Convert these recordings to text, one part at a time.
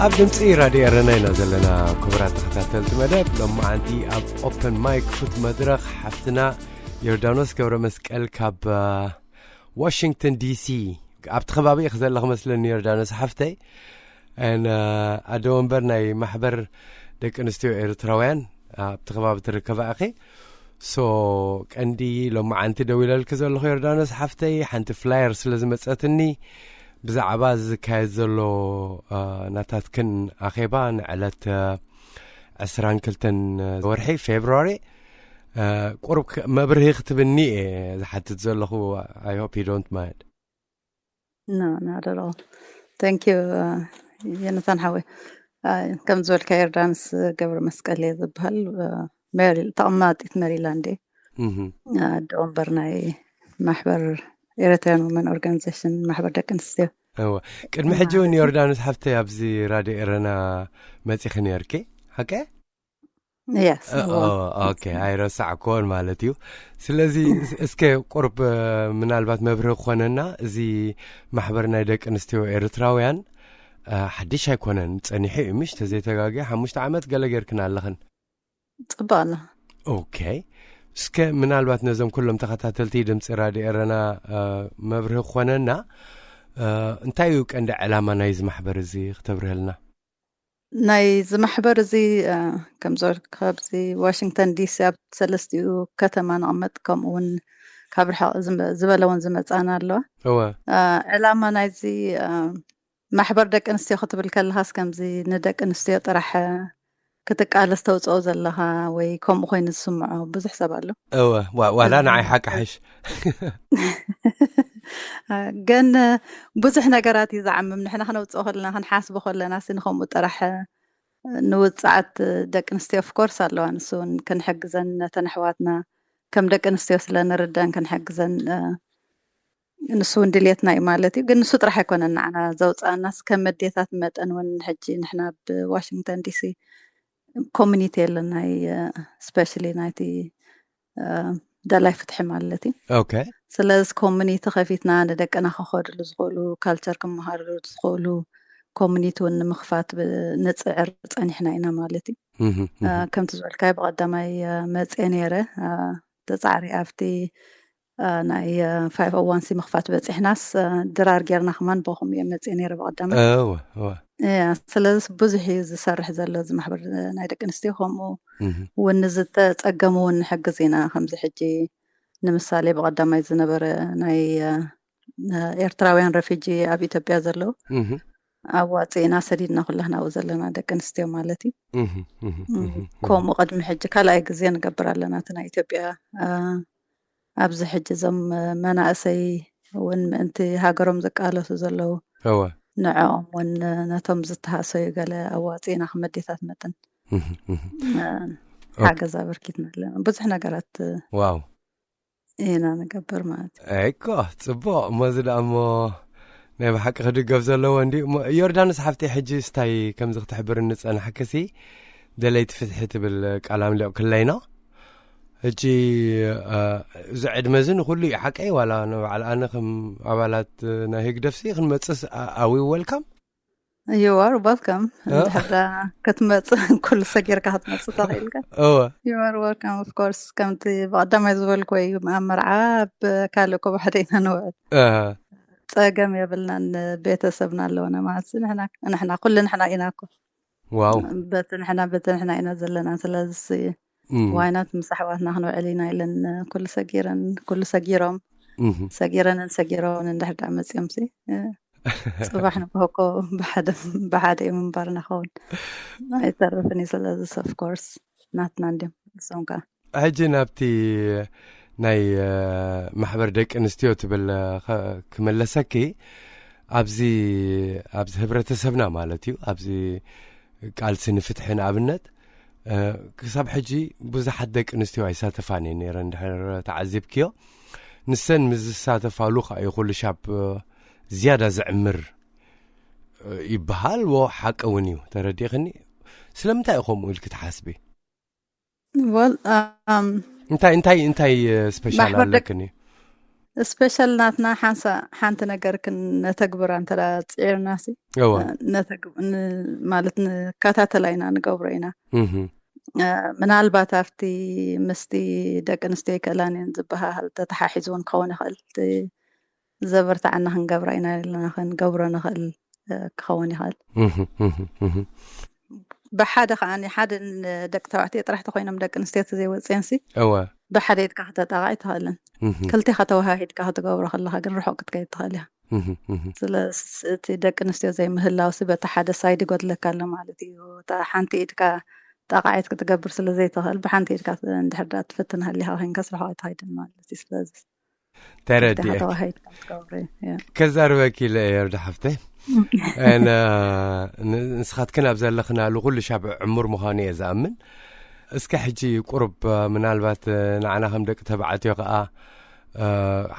ኣብ ድምፂ ራድዮ ኤረና ኢና ዘለና። ክቡራት ተኸታተልቲ መደብ፣ ሎማዓንቲ ኣብ ኦፕን ማይክ ክፉት መድረኽ ሓፍትና ዮርዳኖስ ገብረ መስቀል ካብ ዋሽንግተን ዲሲ፣ ኣብቲ ከባቢ ኢኺ ዘለኺ መስለኒ ዮርዳኖስ ሓፍተይ። ኣደ ወንበር ናይ ማሕበር ደቂ ኣንስትዮ ኤርትራውያን ኣብቲ ከባቢ ትርከባ ኢኺ። ሶ ቀንዲ ሎማዓንቲ ደው ኢለልኪ ዘለኹ ዮርዳኖስ ሓፍተይ፣ ሓንቲ ፍላየር ስለ ዝመጸትኒ ብዛዕባ ዝካየድ ዘሎ ናታትክን ኣኼባ ንዕለት ዕስራን ክልተን ወርሒ ፌብርዋሪ ቁሩብ መብርሂ ክትብኒ እየ ዝሓትት ዘለኹ። I hope you don't mind. No, not at all. Thank you, ዮናታን ሓወይ። ከም ዝበልካ ዮርዳንስ ገብረ መስቀል እየ ዝበሃል። ተቐማጢት መሪላንድ እየ። ኣደ ወንበር ናይ ማሕበር ኤሪትሪያን ወመን ኦርጋኒዜሽን፣ ማሕበር ደቂ ኣንስትዮ። እወ፣ ቅድሚ ሕጂ እውን ዮርዳኖስ ሓፍተይ ኣብዚ ራድዮ ኤረና መጺኺ ነርኪ፣ ሓቀ? Yes. ኦኬ፣ ኣይረሳዕኮን ማለት እዩ። ስለዚ እስከ ቁርብ ምናልባት መብርሂ ክኾነና፣ እዚ ማሕበር ናይ ደቂ ኣንስትዮ ኤርትራውያን ሓድሽ ኣይኮነን፣ ጸኒሑ እዩ ምሽ ተዘይተጋግየ ሓሙሽተ ዓመት ገለ ጌርክን ኣለኽን። ጽቡቅ ኣሎ። ኦኬ፣ እስከ ምናልባት ነዞም ኩሎም ተኸታተልቲ ድምፂ ራድዮ ኤረና መብርሂ ክኾነና፣ እንታይ እዩ ቀንዲ ዕላማ ናይዚ ማሕበር እዚ ክተብርህልና? ናይዚ ማሕበር እዚ ከም ዝበልካ ኣብዚ ዋሽንግተን ዲሲ ኣብ ሰለስቲኡ ከተማ ንቕመጥ፣ ከምኡ እውን ካብ ርሕቕ ዝበለ እውን ዝመፃና ኣለዋ። እወ። ዕላማ ናይዚ ማሕበር ደቂ ኣንስትዮ ክትብል ከለኻስ ከምዚ ንደቂ ኣንስትዮ ጥራሕ ክትቃለስ ተውፅኦ ዘለኻ ወይ ከምኡ ኮይኑ ዝስምዖ ብዙሕ ሰብ ኣሎ። እወ፣ ዋ- ዋላ ንዓይ ሓቂ ሓሽ። ግን ብዙሕ ነገራት እዩ ዝዓምም። ንሕና ክነውፅኦ ከለና፣ ክንሓስቦ ከለና ሲ ንከምኡ ጥራሕ ንውፅዓት ደቂ ኣንስትዮ ኦፍኮርስ ኣለዋ። ንሱ እውን ክንሕግዘን ነተን ኣሕዋትና ከም ደቂ ኣንስትዮ ስለ ንርደን ክንሕግዘን ንሱ እውን ድልየትና እዩ ማለት እዩ። ግን ንሱ ጥራሕ ኣይኮነን ንዓና ዘውፅኣናስ፣ ከም መዴታት መጠን እውን ሕጂ ንሕና ኣብ ዋሽንግተን ዲሲ ኮሚኒቲ የለን ናይ ስፔሻሊ ናይቲ ደላይ ፍትሒ ማለት እዩ። ኦኬ። ስለዚ ኮሚኒቲ ከፊትና ንደቅና ክኸድሉ ዝኽእሉ፣ ካልቸር ክመሃርሉ ዝኽእሉ ኮሚኒቲ እውን ንምኽፋት ንፅዕር ፀኒሕና ኢና ማለት እዩ። ከምቲ ዝበልካዮ ብቐዳማይ መፅየ ነይረ። ተፃዕሪ ኣብቲ ናይ ፋይቭ ኦ ዋን ሲ ምኽፋት በፂሕናስ ድራር ጌርና ከማን በኹም እየ መፅየ ነይረ ብቐዳማይ። እወ እወ። ስለዚ ብዙሕ እዩ ዝሰርሕ ዘሎ እዚ ማሕበር ናይ ደቂ ኣንስትዮ። ከምኡ እውን ንዝተፀገሙ እውን ንሕግዝ ኢና። ከምዚ ሕጂ ንምሳሌ ብቐዳማይ ዝነበረ ናይ ኤርትራውያን ረፊጂ ኣብ ኢትዮጵያ ዘለዉ ኣዋፂእና ሰዲድና ኩላህና ኣብኡ ዘለና ደቂ ኣንስትዮ ማለት እዩ። ከምኡ ቅድሚ ሕጂ ካልኣይ ግዜ ንገብር ኣለና። እቲ ናይ ኢትዮጵያ ኣብዚ ሕጂ እዞም መናእሰይ እውን ምእንቲ ሃገሮም ዝቃለሱ ዘለዉ እወ። ንዕኦም እውን ነቶም ዝተሃሰዩ ገለ ኣዋፂእና ክመዴታት መጠን ሓገዝ ኣበርኪትና ኣለና። ብዙሕ ነገራት ዋው። ኢና ንገብር ማለት እዩ። እኮ ጽቡቕ። እሞ እዚ ደኣ እሞ ናይ ብሓቂ ክድገፍ ዘለዎ እንዲ። እሞ ዮርዳኖስ ሓፍተይ፣ ሕጂ ስታይ ከምዚ ክትሕብርኒ ጸናሕክሲ፣ ደለይቲ ፍትሒ ትብል ቃል ኣምሊቕክለይና። ሕጂ እዚ ዕድመ እዚ ንኹሉ እዩ ሓቀይ፣ ዋላ ንበዓል ኣነ ከም ኣባላት ናይ ህግደፍሲ ክንመጽስ ኣዊ ወልካም። You are welcome። እንድሕር ክትመጽእ ኩሉ ሰጊርካ ክትመጽእ ተኽኢልካ። እወ። You are welcome, of course። ከምቲ ብቐዳማይ ዝበልኩ እዩ፣ ኣብ መርዓ ኣብ ካልእ እኮ ብሓደ ኢና ንውዕል። ኣሃ። ጸገም የብልናን። ቤተሰብና ኣለውና ማለት ንሕና ንሕና ኩሉ ንሕና ኢና እኮ። ዋው። በቲ ንሕና በቲ ንሕና ኢና ዘለና። ስለዚ እም። ዋይናት ምስ ኣሕዋትና ክንውዕል ኢና ኢለን ኩሉ ሰጊረን ኩሉ ሰጊሮም እም። ሰጊረንን ሰጊሮምን እንድሕር ደኣ መጺኦም ሲ ጽባሕ ንግሆ እኮ ብሓደ ብሓደ እዩ ምንባር ንኸውን ኣይተርፍን እዩ። ስለዚ of course ናትና እንዲም እሶም ከኣ ሕጂ ናብቲ ናይ ማሕበር ደቂ ኣንስትዮ ትብል ክመለሰኪ፣ ኣብዚ ኣብዚ ህብረተሰብና ማለት እዩ፣ ኣብዚ ቃልሲ ንፍትሒ ንኣብነት፣ ክሳብ ሕጂ ብዙሓት ደቂ ኣንስትዮ ኣይሳተፋን እየን ነይረን። እንድሕር ተዓዚብክዮ፣ ንሰን ምስ ዝሳተፋሉ ከዓ እዩ ኩሉ ሻብ ዝያዳ ዝዕምር ይበሃል። ወ ሓቂ እውን እዩ። ተረዲእኽኒ? ስለምንታይ እዩ ከምኡ ኢልክ ትሓስቢ? ወል እንታይ እንታይ እንታይ ስፔሻል ኣለክን እዩ? ስፔሻል ናትና ሓንሳ ሓንቲ ነገር ክነተግብራ እንተ ጽዒርና ሲ እወ ማለት ንከታተላ ኢና ንገብሮ ኢና። ምናልባት ኣብቲ ምስቲ ደቂ ኣንስትዮ ይክእላን እየን ዝበሃሃል ተተሓሒዙ እውን ክኸውን ይኽእል። ዘበርትዓና ክንገብራ ኢና ኢልና ክንገብሮ ንኽእል ክኸውን ይኽእል። ብሓደ ከዓ ሓደ ደቂ ተባዕትዮ ጥራሕ ተኮይኖም ደቂ ኣንስትዮ ዘይወፅየን ሲ እወ ብሓደ ኢድካ ከተጣቃዕ ኣይትኽእልን። ክልቴኻ ተወሃሂድካ ክትገብሮ ከለካ ግን ርሑቅ ክትከይድ ትኽእል ኢኻ። ስለዚ እቲ ደቂ ኣንስትዮ ዘይምህላው ሲ በቲ ሓደ ሳይድ ይጎድለካ ኣሎ ማለት እዩ። እታ ሓንቲ ኢድካ ጣቃዒት ክትገብር ስለ ዘይትኽእል ብሓንቲ ኢድካ እንድሕር ዳ ትፍትን ሃሊኻ ኮይንካ ስራሖ ኣይትኸይድን ማለት እዩ። ስለዚ ተረዲኤ ከዛርበኪ ኢለ እየ ርዳ ሓፍተይ። ንስኻትክን ኣብ ዘለኽናሉ ኩሉ ሻብ ዕሙር ምዃኑ እየ ዝኣምን። እስከ ሕጂ ቁሩብ ምናልባት ንዓና ከም ደቂ ተባዕትዮ ከዓ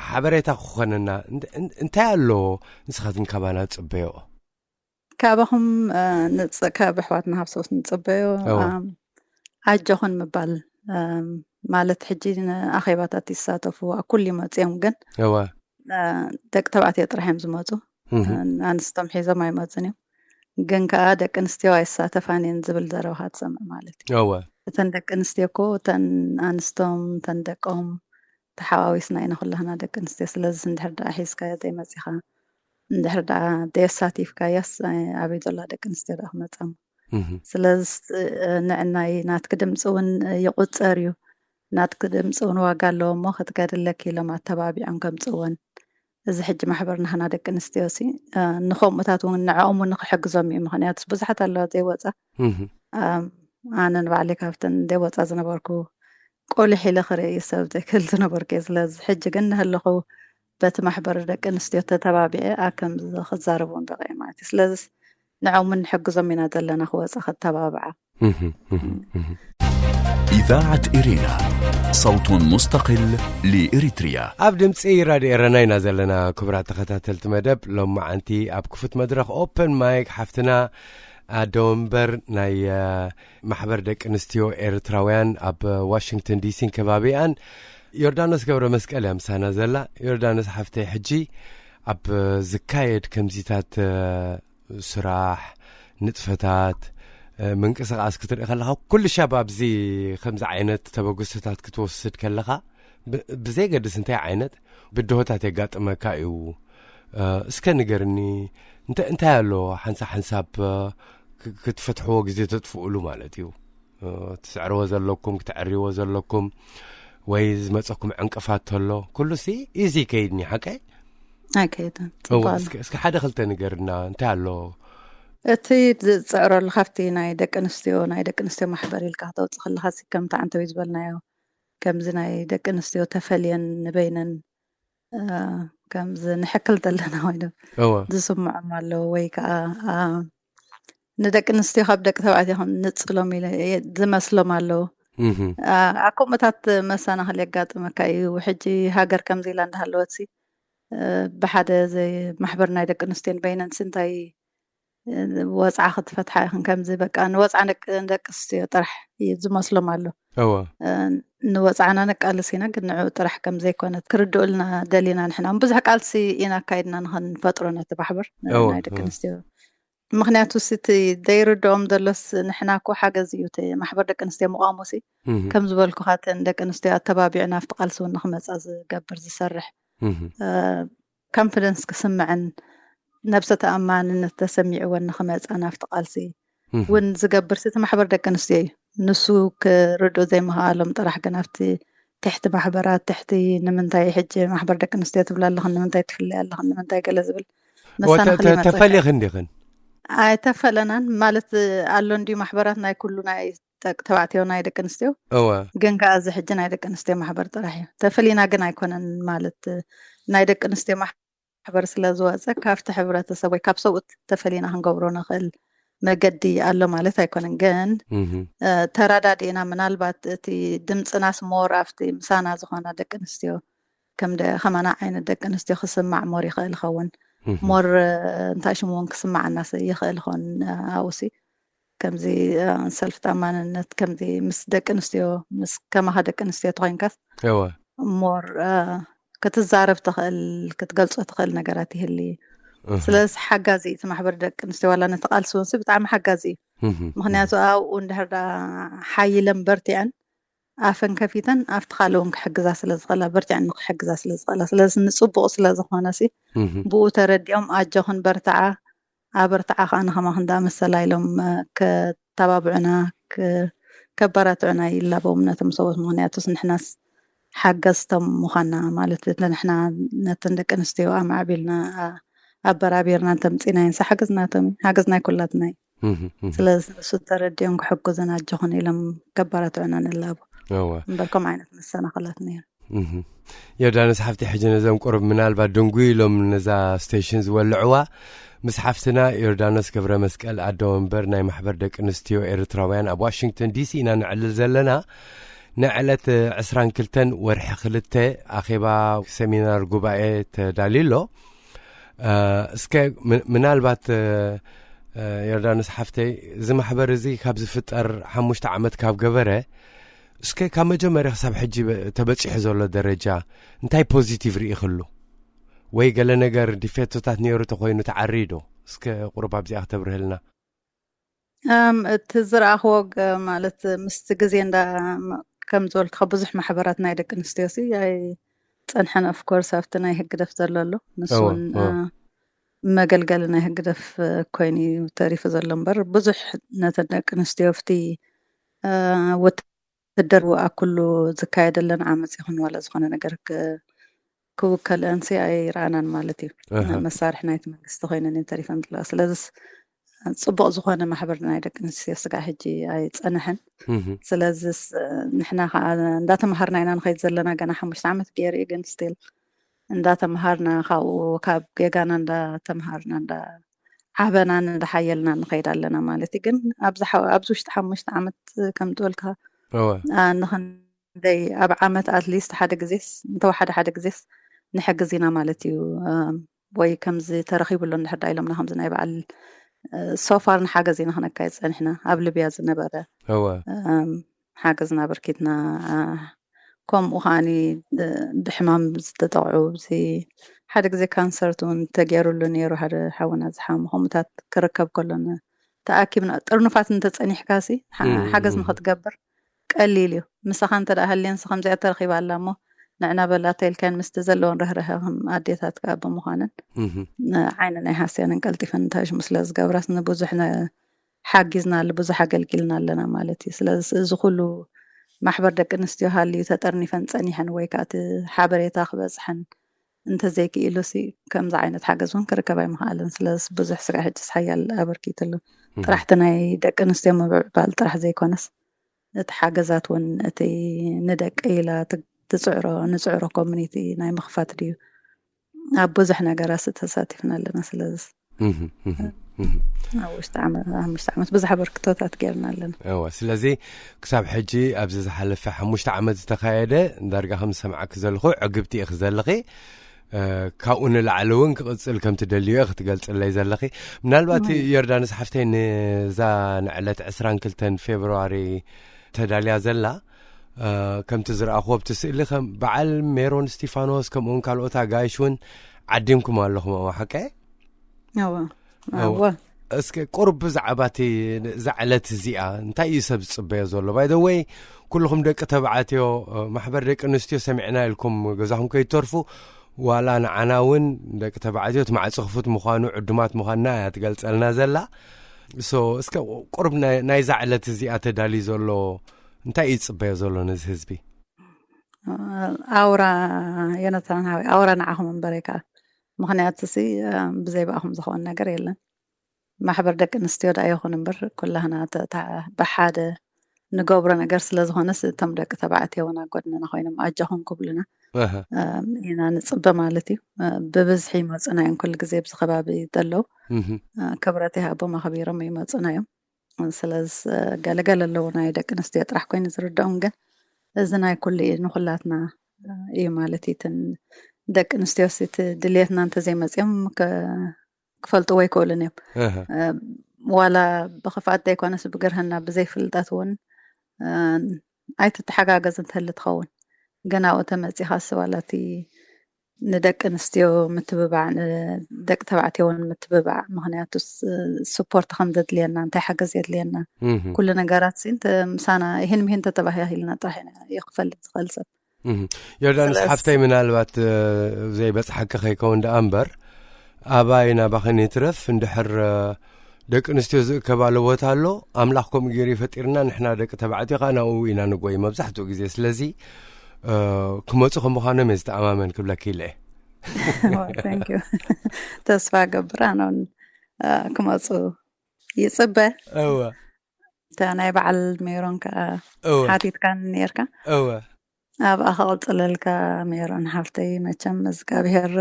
ሓበሬታ ክኾነና እንታይ ኣለዎ ንስኻትን ካባና ዝፅበዮ? ካባኹም ንጽ ካብ ኣሕዋትና ሃብሶስ ንጽበዮ። ኣጆኹን ምባል ማለት ሕጂ ኣኼባታት ይሳተፉ ኩሉ ይመጽኦም ግን ደቂ ተባዕትዮ ጥራሕ እዮም ዝመፁ። ኣንስቶም ሒዞም ኣይመፁን እዮም። ግን ከዓ ደቂ ኣንስትዮ ኣይሳተፋን እየን ዝብል ዘረባኻ ትሰምዕ ማለት እዩ። እተን ደቂ ኣንስትዮ እኮ እተን ኣንስቶም እተን ደቆም ተሓዋዊስና ኢና ኩላህና ደቂ ኣንስትዮ። ስለዚ እንድሕር ደኣ ሒዝካዮ ዘይመፂኻ እንድሕር ደኣ ደየሳቲፍካያስ ኣበይ ዘላ ደቂ ኣንስትዮ ደኣ ክመፃ እሞ። ስለዚ ንዕናይ ናትኪ ድምፂ እውን ይቁፀር እዩ። ናትኪ ድምፂ እውን ዋጋ ኣለዎ እሞ ክትገድለኪ ኢሎም ኣተባቢዖም ከምፅእወን። እዚ ሕጂ ማሕበር ናህና ደቂ ኣንስትዮ ሲ ንከምኡታት እውን ንዕኦም እውን ንክሕግዞም እዩ። ምክንያቱ ብዙሓት ኣለዋ ዘይወፃ ኣነ ንባዕለይ ካብተን ዘይወፃ ዝነበርኩ ቆሊሕ ኢለ ክርኢ ሰብ ዘይክእል ዝነበርኩ እየ። ስለዚ ሕጂ ግን ንህልኹ በቲ ማሕበር ደቂ ኣንስትዮ ተተባቢዐ ኣብ ከምዚ ክዛረብ እውን በቂዐ ማለት እዩ። ስለዚ ንዕኦም እውን ንሕግዞም ኢና ዘለና ክወፃ ከተባብዓ። إذاعة إرينا صوت مستقل لإريتريا ኣብ ድምፂ ራድዮ ኤረና ኢና ዘለና። ክቡራት ተኸታተልቲ መደብ ሎማዓንቲ ኣብ ክፉት መድረኽ ኦፐን ማይክ ሓፍትና ኣደ ወንበር ናይ ማሕበር ደቂ ኣንስትዮ ኤርትራውያን ኣብ ዋሽንግተን ዲሲን ከባቢኣን ዮርዳኖስ ገብረ መስቀል እያ ምሳና ዘላ። ዮርዳኖስ ሓፍተይ ሕጂ ኣብ ዝካየድ ከምዚታት ስራሕ ንጥፈታት ምንቅስቃስ ክትርኢ ከለካ ኩሉ ሻብ ኣብዚ ከምዚ ዓይነት ተበግሶታት ክትወስድ ከለካ ብዘይገድስ እንታይ ዓይነት ብድሆታት የጋጥመካ እዩ እስከ ንገርኒ እንታይ ኣሎ ሓንሳ ሓንሳብ ክትፈትሕዎ ግዜ ተጥፍእሉ ማለት እዩ ትስዕርዎ ዘለኩም ክትዕርዎ ዘለኩም ወይ ዝመፀኩም ዕንቅፋት ተሎ ኩሉ ሲ ኢዚ ከይድኒ ሓቀይ ኣይከይድን እስኪ ሓደ ክልተ ንገርና እንታይ ኣሎ እቲ ዝፅዕረሉ ካብቲ ናይ ደቂ ኣንስትዮ ናይ ደቂ ኣንስትዮ ማሕበር ኢልካ ክተውፅእ ከለካ ከምቲ ዓንተዊ ዝበልናዮ ከምዚ ናይ ደቂ ኣንስትዮ ተፈልየን ንበይነን ከምዚ ንሕክል ዘለና ኮይኑ ዝስምዖም ኣለዉ ወይ ከዓ ንደቂ ኣንስትዮ ካብ ደቂ ተባዕትዮ ንፅሎም ዝመስሎም ኣለዉ። ኣብ ከምኡታት መሰናክል የጋጥመካ እዩ። ሕጂ ሃገር ከምዚ ኢላ እንዳሃለወት ብሓደ ማሕበር ናይ ደቂ ኣንስትዮ ንበይነን እንታይ ወፅዓ ክትፈትሓ ኢኽን ከምዚ በቃ ንወፅዓ ደቂ ኣንስትዮ ጥራሕ እዩ ዝመስሎም ኣሎ። እወ ንወፅዓና ነቃልስ ኢና ግን ንዕኡ ጥራሕ ከም ዘይኮነ ክርድኡልና ደሊና ንሕና እውን ብዙሕ ቃልሲ ኢና ኣካይድና ንኸንፈጥሮ ነቲ ማሕበር እወ ናይ ደቂ እወ ኣንስትዮ ምክንያቱ ሲ እቲ ዘይርድኦም ዘሎስ ንሕና እኮ ሓገዝ እዩ እቲ ማሕበር ደቂ ኣንስትዮ ምቋሙ ሲ እህ ከም ዝበልኩኻ እተን ደቂ ኣንስትዮ ኣተባቢዑ ናብቲ ቃልሲ እውን ንክመፃ ዝገብር ዝሰርሕ እህ ኮንፊደንስ ክስምዐን ነብሰ ተኣማንነት ተሰሚዕወን ንክመፃ ናብቲ ቃልሲ እውን ዝገብር እቲ ማሕበር ደቂ ኣንስትዮ እዩ። ንሱ ክርድኡ ዘይምኽኣሎም ጥራሕ ግን ኣብቲ ትሕቲ ማሕበራት ትሕቲ ንምንታይ ሕጂ ማሕበር ደቂ ኣንስትዮ ትብላ ኣለኽን ንምንታይ ትፍለያ ኣለኽን ንምንታይ ገለ ዝብል መሰናኽል ይመፀካ። ተፈሊኽን ዲኽን? ኣይተፈለናን ማለት ኣሎ እንዲ ማሕበራት ናይ ኩሉ ናይ ደቂ ተባዕትዮ ናይ ደቂ ኣንስትዮ እወ ግን ከኣ እዚ ሕጂ ናይ ደቂ ኣንስትዮ ማሕበር ጥራሕ እዩ። ተፈሊና ግን ኣይኮነን ማለት ናይ ደቂ ኣንስትዮ ማሕበር ስለ ዝወፀ ካብቲ ሕብረተሰብ ወይ ካብ ሰብኡት ተፈሊና ክንገብሮ ንኽእል መገዲ ኣሎ ማለት ኣይኮነን። ግን እህ ተራዳዲእና ምናልባት እቲ ድምፅናስ ሞር ኣብቲ ምሳና ዝኾና ደቂ ኣንስትዮ ከም ከማና ዓይነት ደቂ ኣንስትዮ ክስማዕ ሞር ይኽእል ይኸውን። ሞር እንታይ ሽሙ እውን ክስማዓና ይኽእል ይኸውን። ኣውሲ ከምዚ ሰልፍ ጣማንነት ከምዚ ምስ ደቂ ኣንስትዮ ምስ ከማኻ ደቂ ኣንስትዮ ተኮይንካስ እወ ሞር ክትዛረብ ትኽእል ክትገልጾ ትኽእል ነገራት ይህሊ። ስለዚ ሓጋዚ እቲ ማሕበር ደቂ ኣንስትዮ ዋላ ነቲ ቃልሲ እውን ብጣዕሚ ሓጋዚ እዩ። ምክንያቱ ኣብኡ እንድሕር ዳ ሓይለን በርቲዐን ኣፈን ከፊተን ኣብቲ ካልእ እውን ክሕግዛ ስለ ዝኽእላ በርቲዐን ንክሕግዛ ስለ ዝኽእላ ስለዚ ንፅቡቅ ስለ ዝኾነ ሲ ብኡ ተረዲኦም ኣጆኽን በርትዓ ኣበርትዓ ከዓ ንከማኽን ዳ መሰላ ኢሎም ከተባብዑና ከበራትዑና ይላበዎም ነቶም ሰብኡት ምክንያቱስ ንሕናስ ሓገዝቶም ምዃና ማለት ንሕና ነተን ደቂ ኣንስትዮ ኣማዕቢልና ኣበራቢርና እንተምፂናየን ሓገዝናቶም ሓገዝናይ ኩላትና እዩ። ስለዚ ንሱ ተረዲኦም ክሕግዙን ኣጆኹን ኢሎም ከበራትዑና ንላቦ እወ እምበር ከም ዓይነት መሰናኸላት ነይሩ። ዮርዳኖስ ሓፍቲ ሕጂ ነዞም ቁሩብ ምናልባት ድንጉ ኢሎም ነዛ ስቴሽን ዝወልዕዋ ምስ ሓፍትና ዮርዳኖስ ገብረ መስቀል ኣደ ወንበር ናይ ማሕበር ደቂ ኣንስትዮ ኤርትራውያን ኣብ ዋሽንግተን ዲሲ ኢና ንዕልል ዘለና። ንዕለት ዕስራን ክልተን ወርሒ ክልተ ኣኼባ ሰሚናር ጉባኤ ተዳልዩ ኣሎ። እስከ ምናልባት ዮርዳኖስ ሓፍተይ እዚ ማሕበር እዚ ካብ ዝፍጠር ሓሙሽተ ዓመት ካብ ገበረ እስከ ካብ መጀመርያ ክሳብ ሕጂ ተበፂሑ ዘሎ ደረጃ እንታይ ፖዚቲቭ ርኢኽሉ ወይ ገለ ነገር ዲፌቶታት ነይሩ ተኮይኑ ተዓሪዶ እስከ ቁሩብ ኣብዚኣ ክተብርህልና። እቲ ዝረኣኽዎ ማለት ምስቲ ግዜ እንዳ ከም ዝበልካ ብዙሕ ማሕበራት ናይ ደቂ ኣንስትዮ ሲ ኣይፀንሐን። ኦፍኮርስ ኣብቲ ናይ ህግደፍ ዘሎ ኣሎ ንሱን መገልገሊ ናይ ህግደፍ ኮይኑ ተሪፉ ዘሎ እምበር ብዙሕ ነተን ደቂ ኣንስትዮ ኣብቲ ውትድር ኣኩሉ ዝካየደለን ዓመፅ ይኹን ዋላ ዝኾነ ነገር ክውከልአን ሲ ኣይረኣናን ማለት እዩ። መሳርሒ ናይቲ መንግስቲ ኮይነን እየን ተሪፈን ዘለዋ። ስለዚ ፅቡቅ ዝኾነ ማሕበር ናይ ደቂ ኣንስትዮ ስጋዕ ሕጂ ኣይፀንሐን። ስለዚ ንሕና ከዓ እንዳተምሃርና ኢና ንኸይድ ዘለና ገና ሓሙሽተ ዓመት ገይሩ እዩ ግን ስቲል እንዳተምሃርና ካብኡ ካብ ጌጋና እንዳተምሃርና እንዳ ዓበናን እንዳሓየልና ንኸይድ ኣለና ማለት እዩ። ግን ኣብዚ ውሽጢ ሓሙሽተ ዓመት ከም ዝበልካ ንኽንደይ ኣብ ዓመት ኣትሊስት ሓደ ግዜስ እንተወሓደ ሓደ ግዜስ ንሕግዝ ኢና ማለት እዩ። ወይ ከምዚ ተረኺቡ ኣሎ እንድሕር ዳ ኢሎምና ከምዚ ናይ በዓል ሶፋር ንሓገዝ ኢና ክነካየድ ፀኒሕና ኣብ ልብያ ዝነበረ እወ ሓገዝና ኣበርኪትና። ከምኡ ከዓኒ ብሕማም ዝተጠቕዑ እዚ ሓደ ግዜ ካንሰርት እውን ተገይሩሉ ነይሩ። ሓደ ሓውና ዝሓሙ ከምኡታት ክርከብ ከሎ ተኣኪብና ጥርኑፋት እንተፀኒሕካ ሲ ሓገዝ ንክትገብር ቀሊል እዩ። ምሳኻ እንተ ደኣ ሃልየንሲ ከምዚኣ ተረኺባ ኣላ እሞ ንዕና በላ ተይልካን ምስቲ ዘለውን ርህርሀ ከም ኣዴታት ከዓ ብምዃነን ዓይኒ ናይ ሃስያንን ቀልጢፈን እንታሽሙ ስለ ዝገብራስ ንብዙሕ ሓጊዝና ኣሎ ብዙሕ ኣገልጊልና ኣለና ማለት እዩ። ስለዚ እዚ ኩሉ ማሕበር ደቂ ኣንስትዮ ሃልዩ ተጠርኒፈን ፀኒሐን ወይ ከዓ እቲ ሓበሬታ ክበፅሐን እንተዘይክኢሉ ሲ ከምዚ ዓይነት ሓገዝ እውን ክርከብ ኣይምኽኣልን። ስለዚ ብዙሕ ስጋ ሕጅስ ሓያል ኣበርኪትሉ ጥራሕቲ ናይ ደቂ ኣንስትዮ ምብዕባል ጥራሕ ዘይኮነስ እቲ ሓገዛት እውን እቲ ንደቂ ኢላ ትፅዕሮ ንፅዕሮ ኮሚኒቲ ናይ ምኽፋት ድዩ ኣብ ብዙሕ ነገራት ተሳቲፍና ኣለና። ስለዚ ኣብ ውሽጢ ሓሙሽተ ዓመት ብዙሕ ኣበርክቶታት ጌርና ኣለና። እወ ስለዚ ክሳብ ሕጂ ኣብዚ ዝሓለፈ ሓሙሽተ ዓመት ዝተኻየደ ዳርጋ ከም ዝሰምዓኪ ዘለኹ ዕግብቲ ኢኺ ዘለኺ። ካብኡ ንላዕሊ እውን ክቕፅል ከም ትደልዮ ክትገልፅለይ ዘለኺ። ምናልባት ዮርዳኖስ ሓፍተይ ንዛ ንዕለት ዕስራን ክልተን ፌብርዋሪ ተዳልያ ዘላ ከምቲ ዝረኣኽዎ ኣብቲ ስእሊ ከም በዓል ሜሮን እስቲፋኖስ ከምኡውን ካልኦት ኣጋይሽ እውን ዓዲምኩም ኣለኹም እሞ ሓቀ? እወ እወ። እወ እስከ ቁሩብ ብዛዕባ እቲ እዛ ዕለት እዚኣ እንታይ እዩ ሰብ ዝፅበዮ ዘሎ? ባይ ዘ ወይ ኩልኹም ደቂ ተባዕትዮ ማሕበር ደቂ ኣንስትዮ ሰሚዕና ኢልኩም ገዛኹም ከይትተርፉ ዋላ ንዓና እውን ደቂ ተባዕትዮ እቲ ማዕፂ ክፉት ምዃኑ ዕዱማት ምዃንና እያ ትገልፀልና ዘላ። ሶ እስከ ቁሩብ ናይዛ ዕለት እዚኣ ተዳልዩ ዘሎ እንታይ እዩ ዝፅበዮ ዘሎ ነዚ ህዝቢ? ኣውራ የነታን ሃዊ ኣውራ ንዓኹም እምበር ከዓ ምክንያቱ ሲ ብዘይ ብኣኹም ዝኸውን ነገር የለን። ማሕበር ደቂ ኣንስትዮ ደኣ ይኹን እምበር ኩላህና ብሓደ ንገብሮ ነገር ስለ ዝኾነስ እቶም ደቂ ተባዕትዮ እውን ኣብ ጎድንና ኮይኖም ኣጆኹም ክብሉና ኣሃ። እም፣ ኢና ንፅበ ማለት እዩ። እ፣ ብብዝሒ ይመፁና እዮም ኩሉ ግዜ ኣብዚ ከባቢ ዘለዉ። እህ። እ፣ ክብረት ይሃቦም ኣኽቢሮም ይመፁና እዮም። ስለዚ ገለገለ ኣለዉ ናይ ደቂ ኣንስትዮ ጥራሕ ኮይኑ ዝርድኦም፣ ግን እዚ ናይ ኩሉ እዩ፣ ንኩላትና እዩ ማለት እዩ። እተን ደቂ ኣንስትዮ እቲ ድልየትና እንተዘይመፅኦም ከ- ክፈልጥዎ ኣይክእሉን እዮም። ኣሃ። እ፣ ዋላ ብክፍኣት ዘይኮነስ ብግርህና ብዘይፍልጠት እውን እ፣ ኣይትተሓጋገዝ እንተህሊ ትኸውን፣ ግን ኣብኡ ተመፂኻስ ዋላ እቲ ንደቂ ኣንስትዮ ምትብባዕ ንደቂ ተባዕትዮ እውን ምትብባዕ፣ ምክንያቱ ስ- ስፖርት ከም ዘድልየና እንታይ ሓገዝ የድልየና እህ። ኩሉ ነገራት ሲ እንተ ምሳና ይህን ምሂን ተተባሂልና ጥራሕ ኢና ይክፈልጥ ዝኽእል ሰብ። እህ። ዮርዳኖስ ስለዚ- ሓፍተይ ምናልባት እ፣ ዘይበፅሓኪ ከይከውን ደኣ እምበር ኣባይ ናባኸን ይትረፍ እንድሕር እ፣ ደቂ ኣንስትዮ ዝእከባሉ ቦታ ኣሎ ኣምላኽ ከምኡ ገይሩ ይፈጢርና ንሕና ደቂ ተባዕትዮ ከዓ ናብኡ ኢና ንጎይ መብዛሕትኡ ግዜ ስለዚ እ፣ ክመፁ ከም ምዃኖም እየ ዝተኣማመን ክብለኪ ኢለ እየ Thank you። ተስፋ ገብር ኣነ እውን እ፣ ክመፁ ይፅበ። እወ እታ ናይ በዓል ሜሮን ከዓ እወ ሓቲትካኒ ነርካ። እወ ኣብኣ ከቕፅለልካ ሜሮን ሓፍተይ፣ መቸም እግዚኣብሄር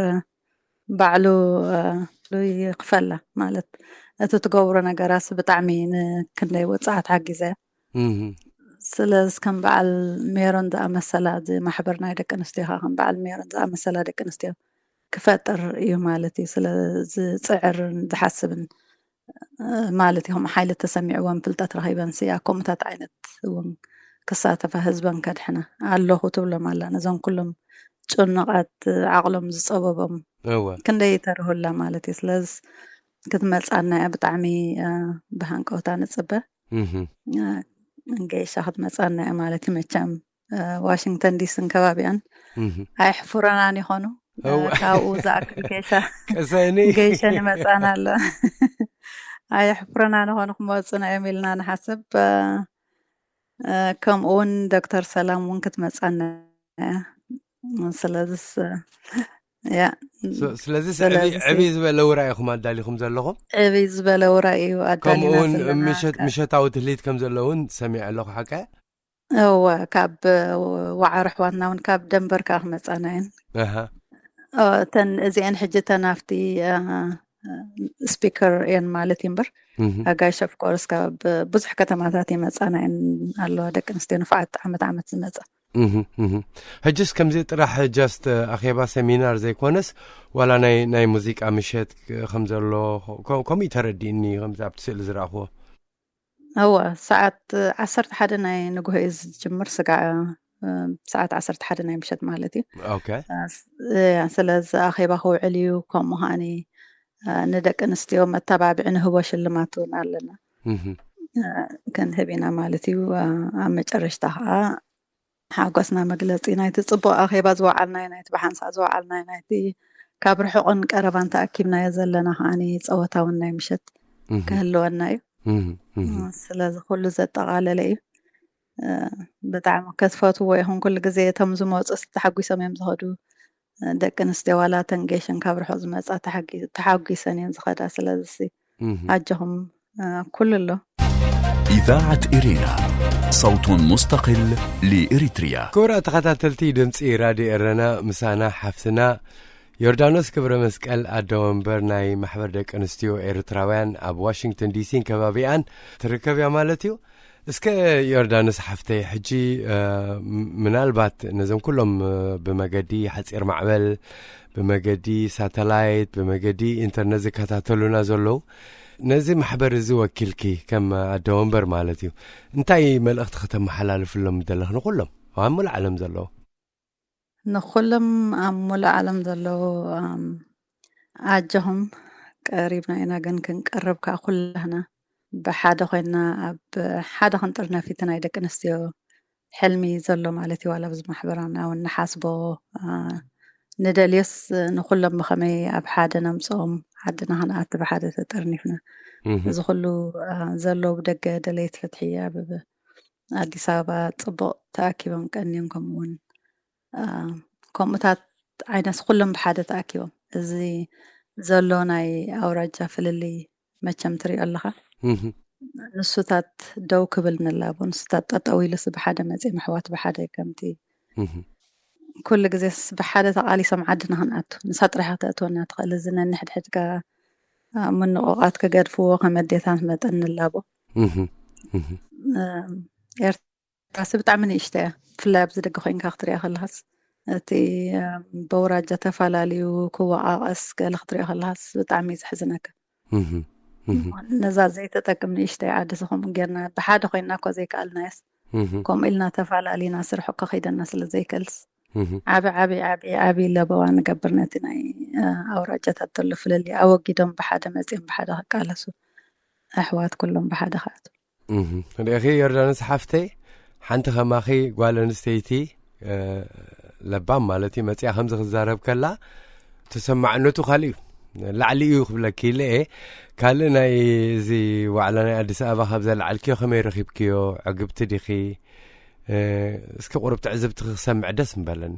ባዕሉ እ፣ ይኽፈላ ማለት እቲ ትገብሮ ነገራት ብጣዕሚ ንክንደይ ወፃዓት ሓጊዘ። እህ። ስለዚ ከም በዓል ሜሮን ዝኣመሰላ እዚ ማሕበር ናይ ደቂ ኣንስትዮ ከዓ ከም በዓል ሜሮን ዝኣመሰላ ደቂ ኣንስትዮ ክፈጥር እዩ ማለት እዩ። ስለዚ ዝፅዕርን ዝሓስብን እ፣ ማለት እዩ። ከምኡ ሓይሊ ተሰሚዕወን ፍልጠት ረኺበን ስያ ከምኡታት ዓይነት እውን ክሳተፋ ህዝበን ከድሕና ኣለኹ ትብሎም ኣላ። ነዞም ኩሎም ጭኑቓት ዓቕሎም ዝፀበቦም እወ ክንደይ ተርሁላ ማለት እዩ። ስለዚ ክትመፃና እያ ብጣዕሚ እ፣ ብሃንቀውታ ንፅበ። እህ። እ፣ ገይሻ ክትመፃና እያ ማለት እዩ። መቸም እ፣ ዋሽንግተን ዲስን ከባቢኣን እህ። ኣይሕፍረናን ይኾኑ። እ፣ እወ። ካብኡ ዝኣክል ገይሻ ቅሰኒ ገይሸን ይመፃና ኣሎ። ኣየሕፍረና ንኾኑ ክመፁና እዮም ኢልና ንሓስብ። እ፣ እ፣ ከምኡ እውን ዶክተር ሰላም እውን ክትመፃና እያ። ስለዚስ እ፣ ያ ስ- ስለዚ ስለዚ ዕብይ ዝበለ ውራ ኢኹም ኣዳሊኹም ዘለኹም ዕብይ ዝበለ ውራ እዩ ኣዳሊና ከምኡውን ዘለና። ምሸት- ምሸታዊ ትልሂት ከም ዘለውን ሰሚዐ ኣለኹ ሓቀ እወ፣ ካብ ዋዕሮ ኣሕዋትና እውን ካብ ደንበር ከዓ ክመፃና እየን። ኣሃ። እ፣ እተን እዚአን ሕጂ እተን ኣብቲ እ፣ ስፒከር እየን ማለት እዩ እምበር እህ። ኣጋይሽ ኦፍኮርስ ካብ ብዙሕ ከተማታት ይመፃና እየን ኣለዋ ደቂ ኣንስትዮ ንፉዓት ዓመት ዓመት ዝመፃ። እህ፣ እህ። ሕጅስ ከምዚ ጥራሕ ጃስት ኣኼባ ሰሚናር ዘይኮነስ ዋላ ናይ ናይ ሙዚቃ ምሸት ከም ዘሎ ከም- ከምኡ ተረዲእኒ ከምዚ ኣብቲ ስእሊ ዝረእኽዎ እወ፣ ሰዓት ዓሰርተ ሓደ ናይ ንግሆ እዩ ዝጅምር ስጋዕ እ፣ ሰዓት ዓሰርተ ሓደ ናይ ምሸት ማለት እዩ። ኦኬ እ፣ ስለዚ ኣኼባ ክውዕል እዩ። ከምኡ ከዓኒ እ፣ ንደቂ ኣንስትዮ መተባብዒ ንህቦ ሽልማት እውን ኣለና እህ። እ፣ ክንህብ ኢና ማለት እዩ። እ፣ ኣብ መጨረሽታ ከዓ ሓጎስና መግለፂ ናይቲ ፅቡቅ ኣኼባ ዝወዓልናዮ ናይቲ ብሓንሳእ ዝወዓልናዮ ናይቲ ካብ ርሑቅን ቀረባን ተኣኪብናዮ ዘለና ከዓኒ ፀወታውን ናይ ምሸት እህ። ክህልወና እዩ። እህ። እህ። ስለዚ ኩሉ ዘጠቓለለ እዩ። እ፣ ብጣዕሚ ክትፈትዎ ኢኹም። ኩሉ ግዜ እቶም ዝመፁ ስ ተሓጒሶም እዮም ዝኸዱ። እ፣ ደቂ ኣንስትዮ ዋላ ተን ጌሽን ካብ ርሑቕ ዝመፃ ተሓጊ- ተሓጒሰን እየን ዝኸዳ። ስለዚ ሲ እህ። ኣጆኹም እ፣ ኩሉ ኣሎ። إذاعة إرينا، صوت مستقل لإريتريا. ክቡራት ተኸታተልቲ ድምፂ ራድዮ ኤረና ምሳና ሓፍትና ዮርዳኖስ ክብረ መስቀል ኣደ ወንበር ናይ ማሕበር ደቂ ኣንስትዮ ኤርትራውያን ኣብ ዋሽንግተን ዲሲን ከባቢኣን ትርከብ እያ ማለት እዩ። እስከ ዮርዳኖስ ሓፍተይ ሕጂ እ፣ ም- ምናልባት ነዞም ኩሎም እ፣ ብመገዲ ሓፂር ማዕበል ብመገዲ ሳተላይት ብመገዲ ኢንተርነት ዝከታተሉና ዘለዉ ነዚ ማሕበር እዚ ወኪልኪ ከም ኣደ ወንበር ማለት እዩ እንታይ መልእኽቲ ከተመሓላልፍሎም ዘለኽ ንኩሎም ኣብ ሙሉእ ዓለም ዘለዉ? ንኩሎም ኣብ ሙሉእ ዓለም ዘለዉ ኣም፣ ኣጆኹም ቀሪብና ኢና ግን ክንቀርብ ከዓ ኩላህና ብሓደ ኮይንና ኣብ ሓደ ክንጥርነፍ እቲ ናይ ደቂ ኣንስትዮ ሕልሚ ዘሎ ማለት እዩ። ዋላ ኣብዚ ማሕበራና እውን ንሓስቦ እ፣ ንደልዮስ ንኩሎም ብኸመይ ኣብ ሓደ ነምፅኦም ዓድና ክንኣቲ ብሓደ ተጠርኒፍና እህ። እዚ ኩሉ እ፣ ዘለዉ ብደገ ደለይቲ ፍትሒ ኣብ ኣዲስ ኣበባ ፅቡቅ ተኣኪቦም ቀንዮም ከምኡውን እ፣ ከምኡታት ዓይነት ኩሎም ብሓደ ተኣኪቦም እዚ ዘሎ ናይ ኣውራጃ ፍልልይ መቸም ትሪኦ ኣለኻ። እህ። ንሱታት ደው ክብል ንላቦ። ንሱታት ጠጠው ኢሉስ ብሓደ መፂኦም ኣሕዋት ብሓደ ከምቲ ኩሉ ግዜስ ብሓደ ተቓሊሶም ዓድና ክንኣቱ፣ ንሳ ጥራይ ከተእትወና ትኽእል። እዚ ነንሕድሕድካ ምንቑቓት ክገድፍዎ ከም ኣዴታት መጠን ንላቦ። ኤርትራሲ ብጣዕሚ ንእሽቶ እያ። ብፍላይ ኣብዚ ደገ ኮይንካ ክትሪኣ ከለካስ እቲ በውራጃ ተፈላለዩ ክወቃቀስ ገለ ክትሪኦ ከለካስ ብጣዕሚ እዩ ዘሕዝነካ። ነዛ ዘይተጠቅም ንእሽተይ ዓዲ ከምኡ ጌርና ብሓደ ኮይንና እኮ ዘይከኣልናየስ ከምኡ ኢልና ተፈላለና ስርሑ ከኸይደና ስለ ዘይከልስ ዓቢ ዓቢ ዓቢ ዓቢ ለበዋ ንገብር ነቲ ናይ ኣውራጃታት ዘሎ ፍልልይ ኣወጊዶም ብሓደ መጺኦም ብሓደ ክቃለሱ ኣሕዋት ኩሎም ብሓደ ክኣቱ። ርእኺ ዮርዳኖስ ሓፍተይ፣ ሓንቲ ከማኺ ጓል ኣንስተይቲ ለባም ማለት እዩ መፅያ ከምዚ ክዛረብ ከላ ተሰማዕነቱ ካልእ እዩ፣ ላዕሊ እዩ ክብለኪ ኢለ እየ። ካልእ ናይ እዚ ዋዕላ ናይ ኣዲስ ኣበባ ካብ ዘልዓልክዮ ከመይ ረኺብክዮ? ዕግብቲ ዲኺ? እስኪ ቁሩብ ትዕዝብቲ ክሰምዕ ደስ ምበለኒ።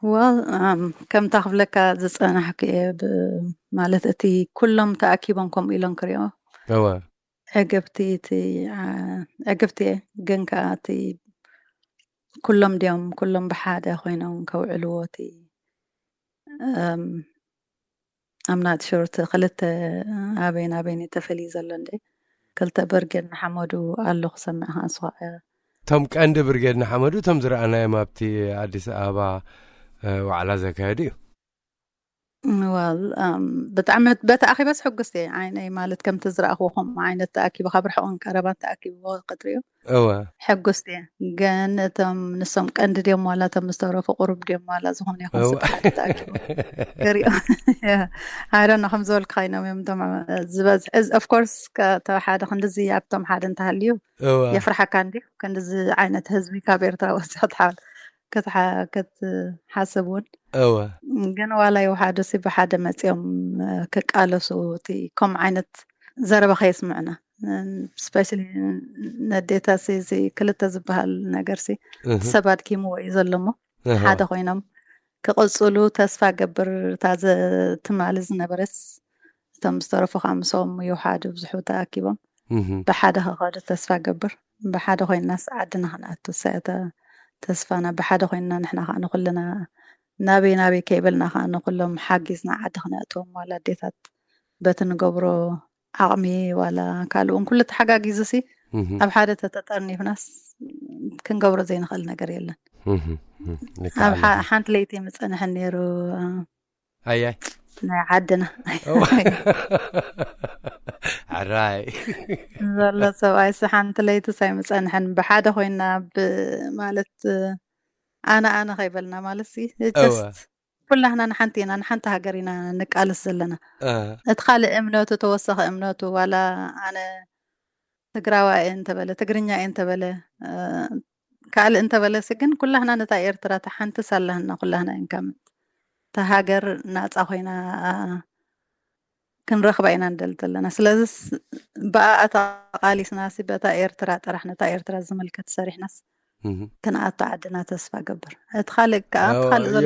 ዋል ከምታ ክብለካ ዝፀናሕኩ እየ፣ ማለት እቲ ኩሎም ተኣኪቦም ከምኡ ኢሎም ክሪኦ እወ ዕግብቲ እቲ ዕግብቲ እየ። ግን ከዓ እቲ ኩሎም ድዮም ኩሎም ብሓደ ኮይኖም ከውዕልዎ እቲ I'm not sure እቲ ክልተ ኣበይን ኣበይን እዩ ተፈልዩ ዘሎ እንዴ? ክልተ ብርጌድ ንሓመዱ ኣሎ ክሰምዕ ከዓ ንሱ ከዓ እቶም ቀንዲ ብርጌድ ንሓመዱ እቶም ዝረኣናዮም ኣብቲ ኣዲስ ኣበባ ዋዕላ ዘካየዱ እዩ። ዋል ብጣዕሚ በቲ ኣኺበስ ሕጉስቲ እየ ዓይነይ ማለት ከምቲ ዝረኣኽዎ ከምኡ ዓይነት ተኣኪቡ ካብ ርሕቑን ቀረባን ተኣኪብዎ ክትሪኦ እወ ሕጉስቲ እየ። ግን እቶም ንሶም ቀንዲ ድዮም ዋላ እቶም ዝተረፉ ቁሩብ ድዮም ዋላ ዝኾነ ይኹን እወ። ስብ ሓደ ተኣኪቡ ክሪኦ ኣይዶኖ ከም ዝበልካ ኮይኖም እዮም እቶም ዝበዝሕ of course ተብ ሓደ ክንድዚ ኣብቶም ሓደ እንተሃልዩ እወ የፍርሓካ እንዲ ክንድዚ ዓይነት ህዝቢ ካብ ኤርትራ ወፂ ክትሓል ክትሓ- ክትሓስብ እውን እወ ግን ዋላ ይውሓዱ ሲ ብሓደ መፂኦም ክቃለሱ እቲ ከም ዓይነት ዘረባ ከየስምዕና especially ነዴታ ሲ እዚ ክልተ ዝበሃል ነገር ሲ እህ፣ ሰብ ኣድኪምዎ እዩ ዘሎ እሞ እህ፣ ሓደ ኮይኖም ክቕፅሉ ተስፋ ገብር። እታ ዘ- ትማሊ ዝነበረስ እቶም ዝተረፉ ከዓ ምስኦም ይውሓዱ ብዙሑ ተኣኪቦም እህ፣ ብሓደ ክኸዱ ተስፋ ገብር። ብሓደ ኮይንናስ ዓድና ክንኣቱ እሳ እያ እታ ተስፋና። ብሓደ ኮይንና ንሕና ከዓ ንኩልና ናበይ ናበይ ከይበልና ከዓ ንኩሎም ሓጊዝና ዓዲ ክነእትዎም ዋላ ኣዴታት በቲ ንገብሮ ዓቕሚ ዋላ ካልእ እውን ኩሉ ተሓጋጊዙ ሲ እህ፣ ኣብ ሓደ ተተጠርኒፍናስ ክንገብሮ ዘይንኽእል ነገር የለን። እህ፣ እህ፣ ኣብ ልክዕ ሓ- ኣለኺ። ሓንቲ ለይቲ ምፀንሐን ነይሩ ኣያይ ናይ ዓድና ኣራይ ዘሎ ሰብኣይ ሲ ሓንቲ ለይቲ ሳይ ምፀንሐን ብሓደ ኮይና ብ- ማለት ኣነ ኣነ ከይበልና ማለት ሲ እወ just ኩላህና ንሓንቲ ኢና ንሓንቲ ሃገር ኢና ንቃለስ ዘለና። እ፣ እቲ ካልእ እምነቱ ተወሳኺ እምነቱ ዋላ ኣነ ትግራዋይ እየ እንተበለ ትግርኛ እየ እንተበለ እ፣ ካልእ እንተበለ ሲ ግን ኩላህና ነታ ኤርትራ ተሓንትስ ኣለህና ኩላህና እንካምት እታ ሃገር ናፃ ኮይና ክንረኽባ ኢና ንደሊ ዘለና። ስለዚስ ብኣኣ ተቓሊስና ሲ በታ ኤርትራ ጥራሕ ነታ ኤርትራ ዝምልከት ሰሪሕናስ እህ። ክንኣቱ ዓድና ተስፋ ገብር። እቲ ካልእ ከዓ ኣብቲ ካልእ ዘሎ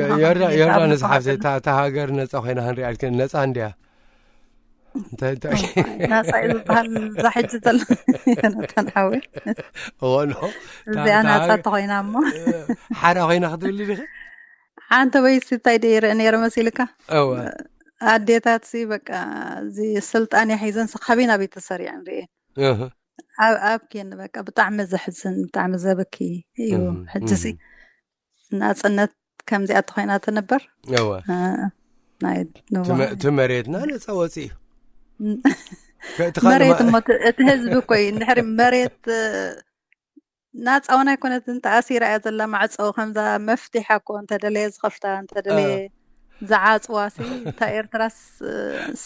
ዮርዳኖስ ሓፍቲ እታ ሃገር ነፃ ኮይና ክንሪኣ ኢልክን ነፃ እንድያ? እንታይ እንታይ ናፃ እዩ ዝበሃል እዛ ሕጂ ዘሎ ናታን ሓዊ እወ ኖ እዚኣ ናፃ ተኮይና እሞ ሓራ ኮይና ክትብሊ ዲኺ? ሓንቲ ወይስ እንታይ ደ ይርእ ነይረ መሲልካ? እወ ኣዴታት ሲ በቃ እዚ ስልጣን ሒዘን ሲ ካበይ ናበይ ተሰሪዐን ርኤ እህ፣ ኣብ ኣብ ኬን በቃ ብጣዕሚ ዘሕዝን ብጣዕሚ ዘብኪ እዩ። እህ፣ ሕጂ ሲ እህ። ናፅነት ከምዚኣ ተኮይና ትንበር እወ እ፣ ናይ ንዋ- ትመ- እቲ መሬትና ነፃ ወፂ እዩ ከእቲ ካልእ መሬት ማ- እሞ እቲ- እቲ ህዝቢ እኮ እዩ እንድሕሪ መሬት እ፣ ናፃ እውን ኣይኮነትን ተኣሲራ እያ ዘላ ማዕፀው ከምዛ መፍትሓ እኮ እንተደለየ ዝኸፍታ እንተደለየ እ። ዝዓፅዋ ሲ እታ ኤርትራስ እ፣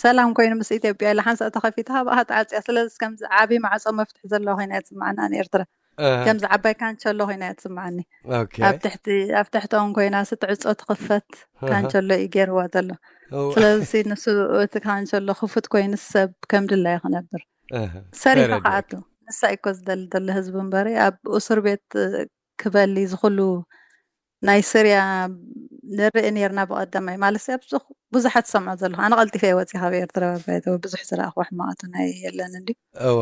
ሰላም ኮይኑ ምስ ኢትዮጵያ ኢላ ሓንሳእ ተኸፊታ ብኣ ተዓፅያ ስለዚ ከምዚ ዓብዪ ማዕፀው መፍትሒ ዘለዋ ኮይና እያ ትስምዓና ንኤርትራ እ፣ ከምዚ ዓባይ ካንቸሎ ኮይና እያ ትስምዓኒ ኦኬ። ኣብ ትሕቲ ኣብ ትሕቶም ኮይና ስትዕፆ ትኽፈት እ፣ ካንቸሎ እዩ ገይርዋ ዘሎ እ፣ ስለዚ ንሱ እቲ ካንቸሎ ክፉት ኮይኑ ሰብ ከም ድላዩ ክነብር እ፣ ሰሪሑ ተረዲኤ። ከኣቱ ንሳ እኮ ዝደሊ ዘሎ ህዝቢ እምበሪ ኣብ እስር ቤት ክበሊ ዝኩሉ ናይ ስርያ ንርኢ ነርና ብቐዳማይ ማለት ኣብ ብዙሓት ሰምዖ ዘለኹ ኣነ ቀልጢፈ ወፂ ካብ ኤርትራ ባይተው ብዙሕ ዝረእኹ ሕማቐቱ ናይ የለን እንዲ እወ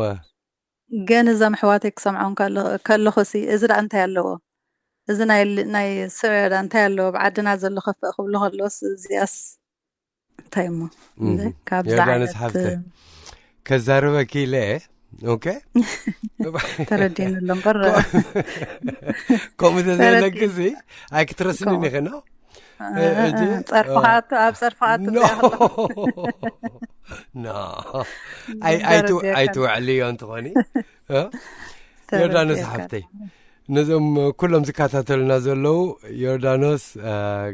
ግን እዞም ኣሕዋተይ ክሰምዖም ከለኹ ሲ እዚ ዳ እንታይ ኣለዎ እዚ ናይ ስዑዳ እንታይ ኣለዎ ብዓድና ዘሎ ከፍእ ክብሉ ከለዎስ እዚኣስ እንታይ እሞ ካብዚ ዮርዳኖስ ዓይነት ሓፍተ ከዛርበኪ ኢለ ኦኬ ተረዲኑ ኣሎ እምበር ከምኡ ተዘይለግዚ ኣይክትረስንን ኢኸ ነው ጸርፍኻቱ ኣብ ጸርፍኻቱ ኖ ኣይትውዕልዮ እንትኾኒ ዮርዳኖስ ሓፍተይ ነዞም ኩሎም ዝከታተሉና ዘለዉ ዮርዳኖስ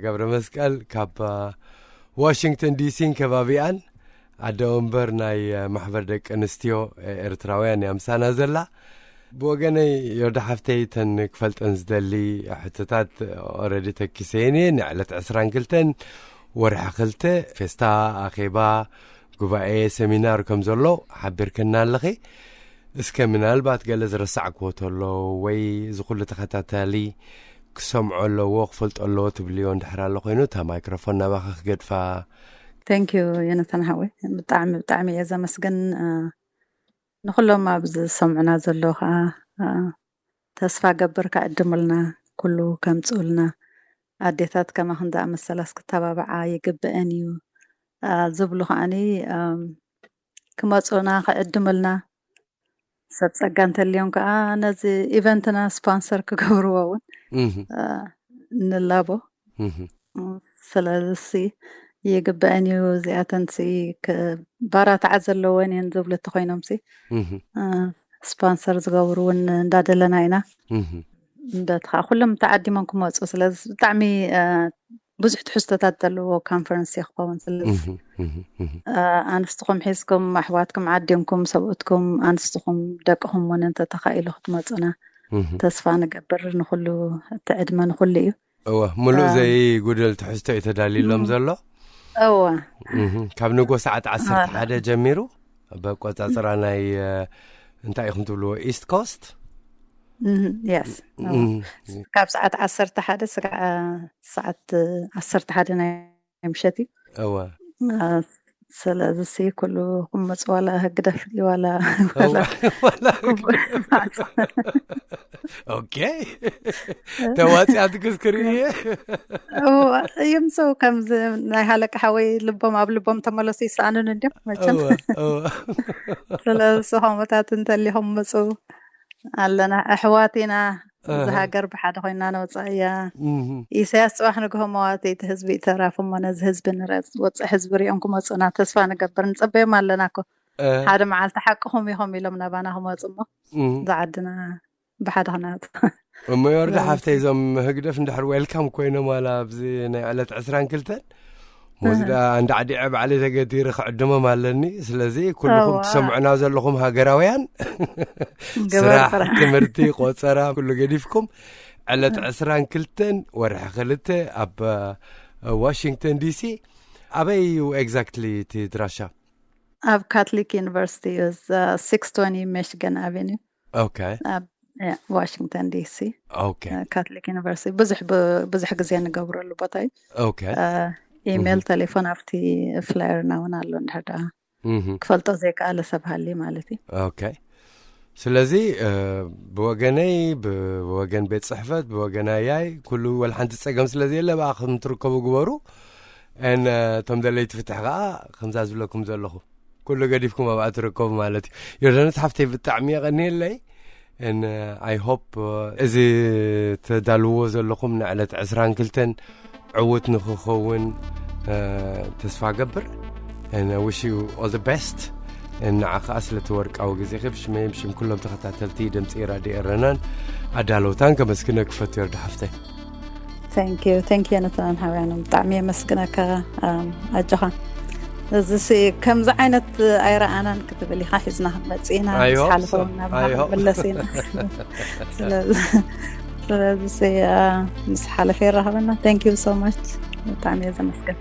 ገብረ መስቀል ካብ ዋሽንግተን ዲሲን ከባቢኣን ኣደ ወንበር ናይ ማሕበር ደቂ ኣንስትዮ ኤርትራውያን እያ ምሳና ዘላ ብወገነይ ዮርዳ ሓፍተይ ተን ክፈልጠን ዝደሊ ሕቶታት ኦረዲ ተኪሰየን እየ ንዕለት ዕስራን ክልተን ወርሒ ክልተ ፌስታ ኣኼባ ጉባኤ ሰሚናር ከም ዘሎ ሓቢርክና ኣለኺ እስከ ምናልባት ገለ ዝረሳዕክዎ ተሎ ወይ እዚ ኩሉ ተኸታታሊ ክሰምዖ ኣለዎ ክፈልጦ ኣለዎ ትብልዮ እንድሕር ኣሎ ኮይኑ እታ ማይክሮፎን ናባኺ ክገድፋ thank you ዮናታን ሓወይ ብጣዕሚ ብጣዕሚ እየ ዘመስግን ንኩሎም ኣብ ዝሰምዑና ዘለዉ ከዓ ተስፋ ገብር ክዕድሙልና ኩሉ ከምፅኡልና ኣዴታት ከማኹም ዝኣመሰላስ ክተባብዓ ይግብአን እዩ ዝብሉ ከዓኒ ክመፁና ክዕድሙልና ሰብ ፀጋ እንተልዮም ከዓ ነዚ event ና sponsor ክገብርዎ እውን ንላቦ ስለዚ ይግበአን እዩ እዚኣተን ባራትዓ ዘለወን እየን ዝብሉ እንተኮይኖም sponsor ዝገብሩ እውን እንዳደለና ኢና በቲ ከዓ ኩሎም ተዓዲሞም ክመፁ ስለዚ ብጣዕሚ ብዙሕ ትሕዝቶታት ዘለዎ conference እዩ ክኸውን ስለዚ ኣንስትኹም ሒዝኩም ኣሕዋትኩም ዓዲምኩም ሰብኡትኩም ኣንስትኹም ደቅኹም እውን እንተተኻኢሉ ክትመፁና ተስፋ ንገብር ንኩሉ እቲ ዕድመ ንኩሉ እዩ እወ ሙሉእ ዘይጉደል ትሕዝቶ እዩ ተዳልዩሎም ዘሎ እወ ካብ ንጎ ሰዓት ዓሰርተ ሓደ ጀሚሩ በቆፃፅራ ናይ እንታይ ኢኹም ትብልዎ east coast yes ካብ ሰዓት ዓሰርተ ሓደ ስጋዕ ሰዓት ዓሰርተ ሓደ ናይ ምሸት እዩ እወ ስለዚ ሲ ኩሉ ክመፁ ዋላ ህግደፍ ዋላ ኦኬ ተዋፂኣ ትግዝ ክርኢ እዮም ሰው ከምዚ ናይ ሃለቃ ሓወይ ልቦም ኣብ ልቦም ተመለሱ ይሰኣኑን እንዲም መቸም ስለዚ ከምኡታት እንተሊኹም ምፁ ኣለና ኣሕዋት ኢና እዚ ሃገር ብሓደ ኮይና ነውፃእ እያ ኢሳያስ ፅባሕ ንግሆ መዋቲ እቲ ህዝቢ ተራፉ እሞ ነዚ ህዝቢ ንረፅ ወፅእ ህዝቢ ሪኦም ክመፁና ተስፋ ንገብር ንፅበዮም ኣለና ኮ ሓደ መዓልቲ ሓቅኹም ኢኹም ኢሎም ናባና ክመፁ እሞ ዝዓድና ብሓደ ክነውፅ እሞ ዮርዳ ሓፍተይ እዞም ህግደፍ እንድሕር welcome ኮይኖም ዋላ ኣብዚ ናይ ዕለት ዕስራን ክልተን ሞዚ ደኣ እንዳ ዓዲዐ ባዕለይ ተገቲረ ክዕድሞም ኣለኒ ስለዚ ኩልኹም ትሰምዑና ዘለኹም ሃገራውያን ስራሕ ትምህርቲ ቆፀራ ኩሉ ገዲፍኩም ዕለት ዕስራን ክልተን ወርሒ ክልተ ኣብ ዋሽንግተን ዲሲ ኣበይ እዩ exactly እቲ ድራሻ ኣብ Catholic University እዩ six twenty Michigan Avenue okay ዋሽንግተን ዲሲ okay Catholic University ብዙሕ ብዙሕ ግዜ ንገብረሉ ቦታ እዩ okay ኢሜል ቴሌፎን ኣብቲ flyer ና እውን ኣሎ እንድሕር ደኣ ክፈልጦ ዘይከኣለ ሰብ ሃሊ ማለት እዩ okay ስለዚ ብወገነይ ብወገን ቤት ፅሕፈት ብወገናያይ ኩሉ ወላ ሓንቲ ፀገም ስለ ዘየለ ብኣኹም ትርከቡ ግበሩ እቶም ደለይቲ ፍትሒ ከዓ ከምዛ ዝብለኩም ዘለኹ ኩሉ ገዲፍኩም ኣብኣ ትርከቡ ማለት እዩ ዮርዳኖስ ሓፍተይ ብጣዕሚ የቐንየለይ I hope እዚ ተዳልዎ ዘለኹም ንዕለት ዕስራን ክልተን ዕዉት ንክኸውን ተስፋ ገብር wish you all the best ንዓ ከዓ ስለቲ ወርቃዊ ግዜኺ ብሽመይ ብሽም ኩሎም ተኸታተልቲ ድምፂ ራድዮ ኤረናን ኣዳለውታን ከመስግነ ክፈቱ ዮርዳ ሓፍተይ thank you thank you ነተናን ሓውያኖም ብጣዕሚ የመስግነካ ኣጆኻ እዚ ከምዚ ዓይነት ኣይረኣናን ክትብል ኢኻ ሒዝና ክንመፅእ ኢና ሓለፈውና ብና ክንምለስ ኢና ስለዚ ምስ ሓለፈ ይራኸበና thank you so much ብጣዕሚ እየ ዘመስግን